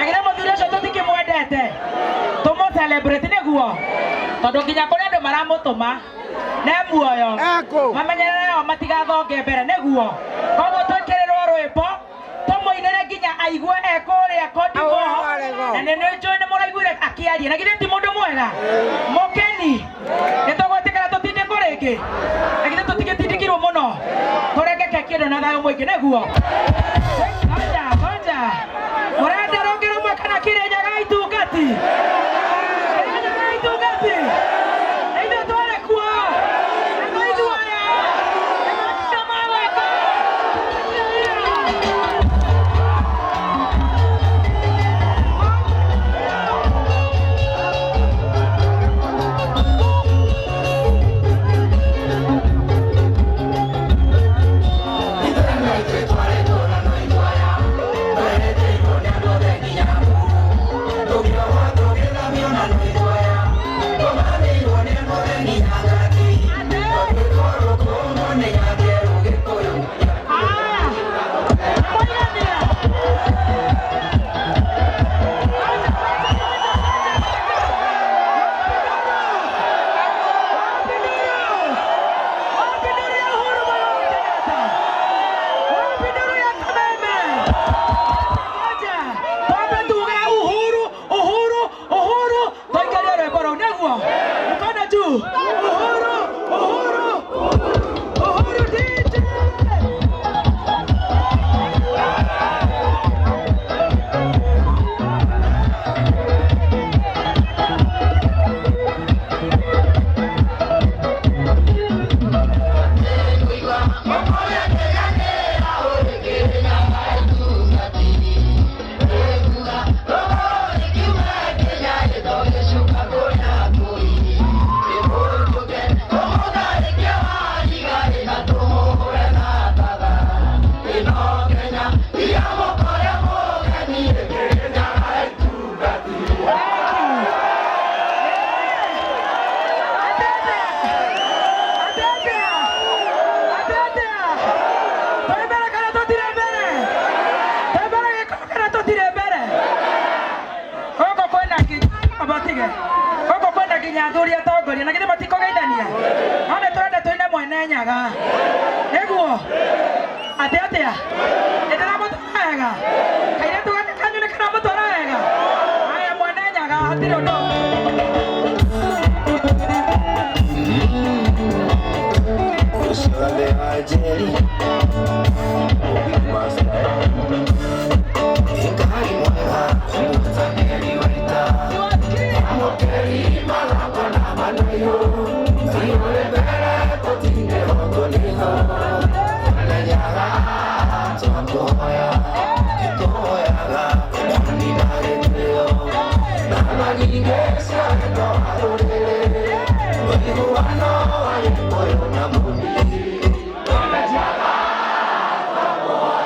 Githĩ mũthuri ũcio tũtikĩmwendete? Tũmũ celebrate nĩguo. Tondũ nginya kũrĩ andũ maramũtũma. Ne muoyo. Mamenyerere o matigathonge mbere nĩguo. Koguo twĩkĩrĩrwo rwĩmbo tũmũinĩre nginya aigue e kũrĩa Kodigo. Na nĩ njũĩ nĩ mũraiguire akĩaria. Na githĩ ti mũndũ mwega? Mũkeni. Nĩ tũgwĩtĩkĩra tũtindĩkwo rĩngĩ? Na githĩ tũtigĩtindĩkirwo mũno? Tũrenge keki ĩno na thayũ mũingĩ nĩguo. Ngoja, ngoja. Mũrenda rũngĩ rũmwe kana Kĩrĩnyaga itungati? Kĩrĩnyaga itungati? Nĩ ithuĩ twarĩ kuo. Nĩ ithuĩ aya. Nĩ matinda ma gwĩka. Uhuru, Uhuru, Uhuru, twaikaria rwĩmbo rũu nĩguo. Mkono juu. Uhuru, Uhuru, Uhuru DJ. Twĩ mbere kana tũtirĩ mbere? Twĩ mbere gĩkũyũ kana tũtirĩ mbere? Gũkũ kwĩna nginya matige. Gũkũ kwĩna nginya athuri atongoria na githĩ matikũgeithania? No nĩ tũrenda tũine mwene Nyaga. Nĩguo? Atĩ atĩa? Nĩ ndĩramũtwara wega? Kairĩtu gaka kanyu nĩ karamũtwara wega? Haya mwene Nyaga hatirĩ ũndũ ũngĩ.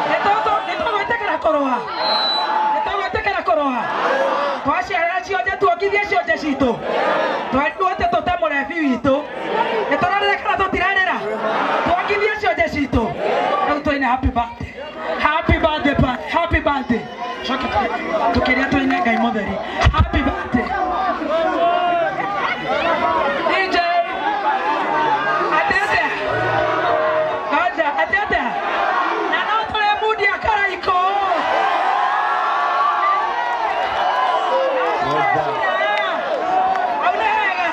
Nĩ tũgwĩtĩkĩra kũrũa. Nĩ tũgwĩtĩkĩra kũrũa. Twaciara cionje tuongithie cionje citũ. Twerirwo atĩ tũte mũrebi witũ. Nĩ tũrarĩra kana tũtirarĩra? Tuongithie cionje citũ. Rĩu tũine happy birthday. Happy birthday, happy birthday. Coke tũkĩrĩa tũine Ngai mũtheri. Happy birthday. DJ. Atĩ atĩa? Ngoja, atĩ atĩa? Na no tũremundia karaikũ. Au nĩ wega?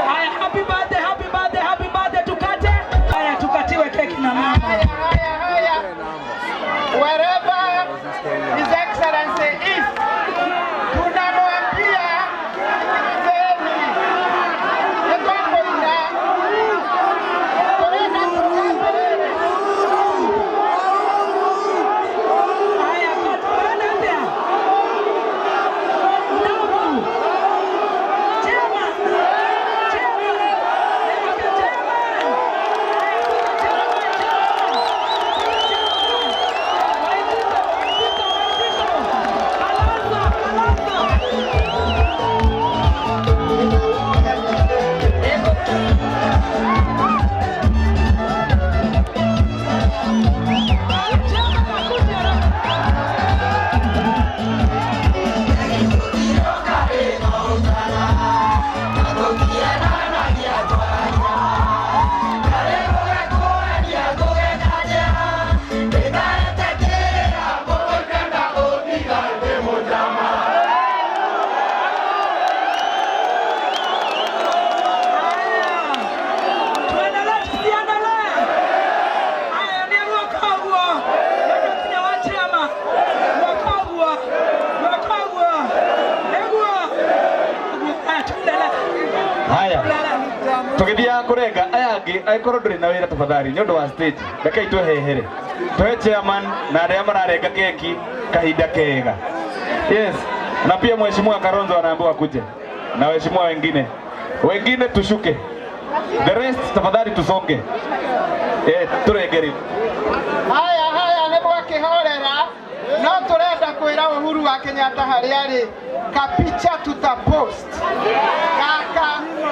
Haya, happy birthday, happy birthday, happy birthday, tukate. Haya, tukatiwe keki na mama. Haya, haya, haya. Wherever His Excellency is, tunamwambia Tũgĩthiaga kũrenga aya angĩ, angĩkorwo ndũrĩ na wĩra tafadhali, nĩ ũndũ wa stage, rekei twehehere tũhe chairman na arĩa mararenga keki kahinda kega. Yes, na pia mheshimiwa Karonzo anaambiwa akuje na waheshimiwa wengine, wengine tushuke, the rest tafadhali tusonge, turenge rĩu. Haya haya, nĩ mwakĩhorera, no tũrenda kwĩra Uhuru wa Kenyatta harĩa arĩ, kapicha tutapost gaka,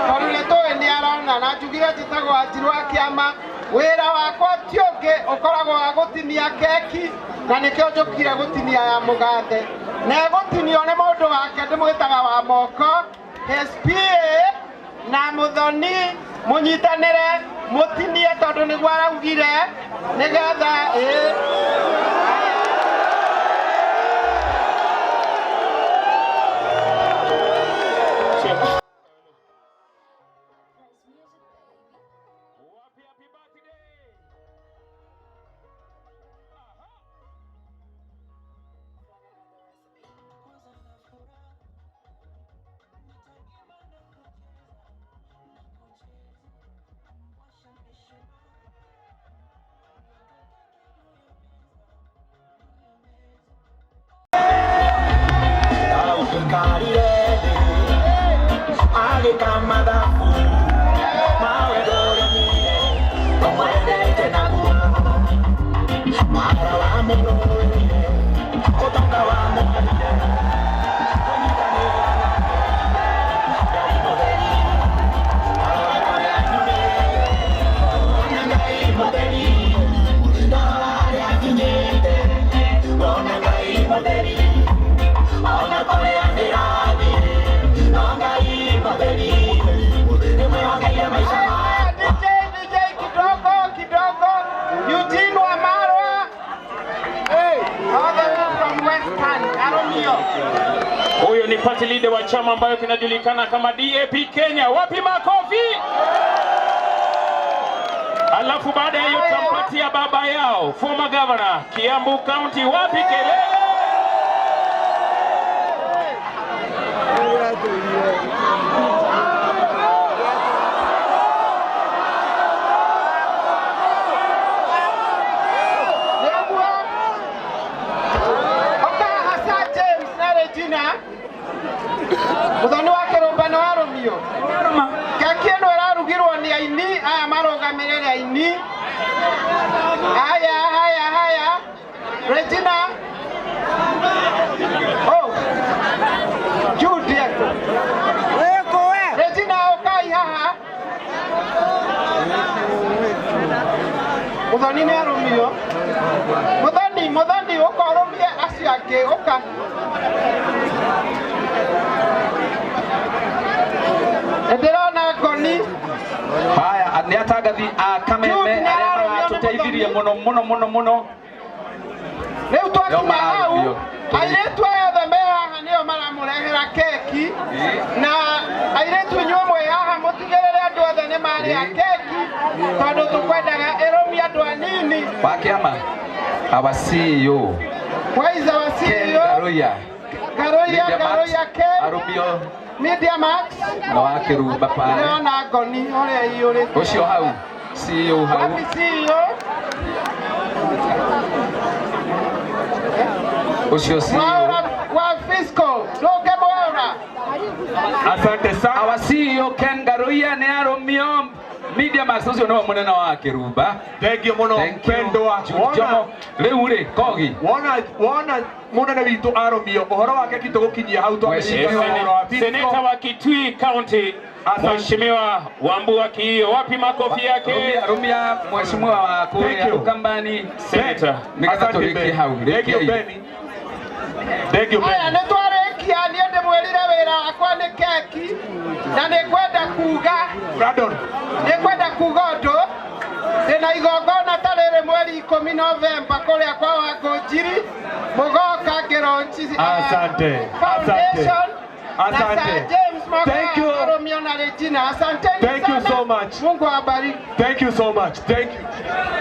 tondũ nĩ tũĩ nĩ arona. Na njugire njĩtagwo Wanjiru wa Kĩama, wĩra wakwa ti ũngĩ, ũkoragwo wa gũtinia keki, na nĩkĩo njũkire gũtinia ya mũgathe, na ĩgũtinio nĩ mũndũ wake ndĩmwĩtaga wa moko, his PA na Muthoni, mũnyitanĩre mũtinie, tondũ nĩguo araugire nĩgetha ĩ. DJ, DJ, kidogo kidogo. Eugene Wamalwa, hey, all the way from Western, Aromio. Huyu ni party leader wa chama ambayo kinajulikana kama DAP Kenya. Wapi makofi? Alafu baada ya hiyo tampatia baba yao, former governor Kiambu County. Wapi kelele? Nĩguo Okaha Sir James na Regina Muthoni wa Kĩrũmbano wa Rũmio. Keki ĩno ĩrarugirwo nĩ aini aya marũgamĩrĩre aini haya haya haya. Regina, oh, Jude eko. Regina, ũkai haha. Muthoni nĩ arũmio. Muthoni, Muthoni, ũka ũrũmie acio angĩ, ũka. Nĩ ndĩrona ngoni. Haya, nĩ atangathi a Kameme Jude nĩ arĩa ararũmio nĩ maratũteithirie Muthoni. mũno mũno mũno mũno. Rĩu twakinya Nĩo hau, mararũmio. Airĩtu aya othe me haha nĩo maramũrehera keki, na airĩtu inyuĩ mwĩ haha mũtigĩrĩre andũ othe nĩ marĩa keki, tondũ tũkwendaga ĩrũmie andũ anini. Wa kĩama, our CEO Where is our Ken CEO? Garoya. Garoya. Media Max, Garoya Ken. Arũmio Media Max. na wa Kĩrumba pale. Ndĩrona ngoni ũrĩa iyũrĩte. Ũcio hau CEO hau. Wapi CEO? Ũcio CEO. Mwaura wa Fisco, ndũnge Mwaura. Asante sana. Our CEO Ken Garoya nĩ arũmio Media Max, ũcio nĩwe mũnene wa Kĩrumba. Thank you mũno. Thank you. Pendwa. Jude Jomo. Rĩu rĩ kogi Wona wona munene witũ arũmio, ũhoro wake kitũgũkinyia hau twambĩrĩria Mheshimiwa. ũhoro wa Fisco. Seneta wa Kitui County, Asante. Mheshimiwa Wambua Kiio, wapi makofi yake? Rumia, rumia mheshimiwa wa Thank kũrĩa you. Ukambani. Senator. Nĩgetha Asante, tũrĩkie Ben. hau. Thank you, Rĩkiai. Benny. Thank you, Aya, Ben. nĩ twarĩkia. Niĩ ndĩmwĩrire wĩra wakwa nĩ keki, na nĩ ngwenda kuga Brandon. nĩ ngwenda kuga ũndũ. Ndĩna igongona ta rĩrĩ mweri 10 Novemba kũrĩa kwa Wangũnjiri, mũgoka ngĩronchi Asante. foundation na Sir Asante. James Moka Thank you. Aromio na Regina. Asanteni Thank you sana. so much. Mungu awabariki. Thank you so much. Thank you.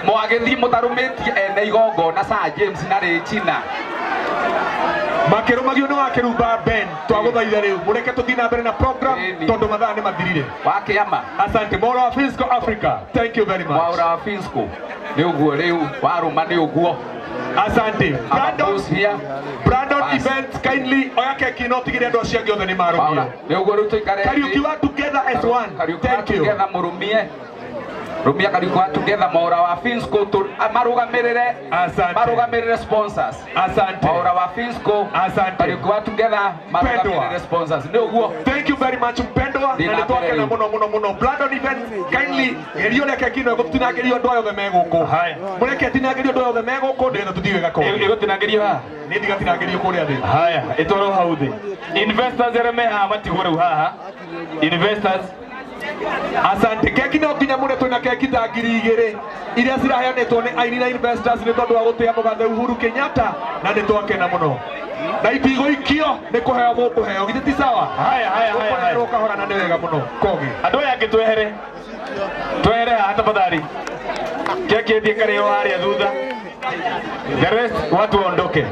Mwagĩthiĩ mũtarũmĩtie ene igongona Sir James na Regina. Makĩrũmagio nĩ wakĩrumba Ben, twagũthaitha rĩu mũreke tũthiĩ na mbere na program Ĩni. tondũ mathaa nĩ mathirire. Wa kĩama. Asante Mwaura wa Fisco Africa, thank you very much. Mwaura wa Fisco nĩ ũguo rĩu warũma nĩ ũguo. Asante Brandon, Our boss here. Brandon Bas. Events, kindly oya keki no tigire andũ acio angĩ othe nĩ Mwaura marũmio. nĩ ũguo rĩu tũikare thĩ. Kariuki wa together as one. Kariuki wa Thank you. together mũrũmie rumia Kariuki wa together Mwaura wa Finsco marũgamĩrĩre. Asante. Marũgamĩrĩre sponsors. Asante. Mwaura wa Finsco. Asante. Kariuki wa together marũgamĩrĩre sponsors nĩ ũguo. Thank you very much mpendwa, Thiĩ na na nĩ mbere twakena rĩu. mũno mũno mũno. Brandon Events, kindly geria ũrĩa keki ĩno ĩgũtinangĩrio andũ aya othe me gũkũ. Haya. Mũreke ĩtinangĩrio andũ aya othe me gũkũ nĩgetha tũthiĩ wega kũngĩ. Ĩgũtinangĩrio haha? Nĩ ndigatinangĩrio kũrĩa thĩ. Haya, ĩtwarwo hau thĩ. Investors arĩa me haha matigwo rĩu haha. Investors. Asante. Keki no nginya mũrĩa twĩna keki ta 2000 iria ciraheanĩtwo nĩ aini na investors nĩ tondũ wa gũtĩa mũgathe Uhuru Kenyatta, na nĩ twakena mũno. Na itigũikio nĩ kũheo mũkũheo, githĩ ti sawa? Haya, haya, haya, haya. Ũkũrerwo kahora na nĩ wega mũno. Kogi. Andũ aya angĩ twehere. Twehere haha tafadhali. Keki ĩthiĩ karĩo harĩa thutha. The rest watu waondoke.